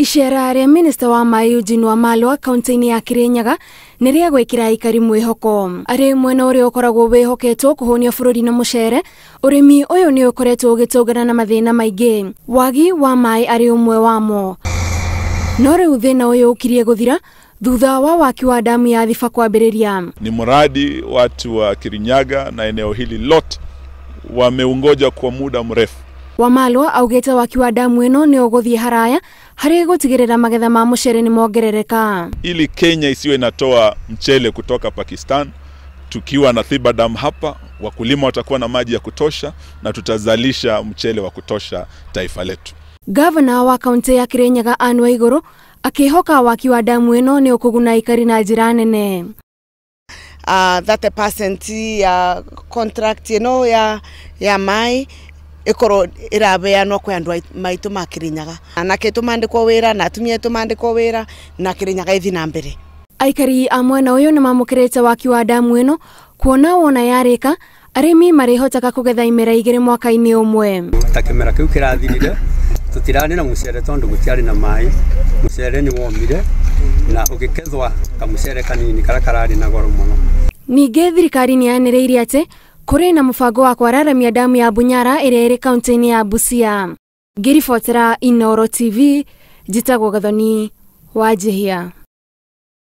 Icera rĩa minista wa maĩ Eugene Wamalwa kaunti-inĩ ya Kirinyaga nĩ rĩa gwĩkĩra aikari mwĩhoko. Arĩ mwena ũrĩa ũkoragwo wĩhoketwo kũhũnia bũrũri na mũcere, ũrĩmi ũyũ nĩ ũkoretwo ũgĩtũngana na mathĩna maingĩ. Wagi wa maĩ arĩ ũmwe wamo. No rĩu thĩna ũyũ ũkirie gũthira thutha wa waki wa damu ya Thiba kwambĩrĩria. Ni mradi watu wa Kirinyaga na eneo hili lote wameungoja kwa muda mrefu. Wamalwa augĩte waki wa damu ĩno nĩ ũgũthiĩ haraya harĩ gũtigĩrĩra magetha ma mũcere nĩ mongerereka. Ili Kenya isiwe inatoa mchele kutoka Pakistan, tukiwa na Thiba Dam hapa, wakulima watakuwa na maji ya kutosha na tutazalisha mchele wa kutosha taifa letu. Gavana wa kaunti ya Kirinyaga Anne Waiguru akĩhoka waki wa damu ĩno nĩ ũkũguna aikari na njĩra nene. 30% ya contract ĩno ya mai ikorwo irabeanwo kwi andu maitu ma Kirinyaga, anake tumandikwo wira na atumia tumandikwo wira na Kirinyaga ithi na mbere. Aikari a mwena ũyũ nĩ mamũkĩrĩte waki wa damu ĩno kuona wona yarĩka arĩmi marĩhotaga kũgetha imera igĩrĩ mwaka-inĩ ũmwe. Ta kĩmera kĩu kĩrathirire tũtirarĩ na mũcere tondũ gũtiarĩ na maĩ, mũcere nĩ womire na ũgĩkethwa kamũcere kanini karĩa kararĩ na goro mũno. Ningĩ thirikari nĩ yanĩrĩire atĩ kũrĩ na mũbango wa kwararamia damu ya Bunyara ĩrĩa ĩrĩ kaunti-inĩ ya Busia. Ngĩribotera Inooro TV, njĩtagwo Gathoni Wanjihia.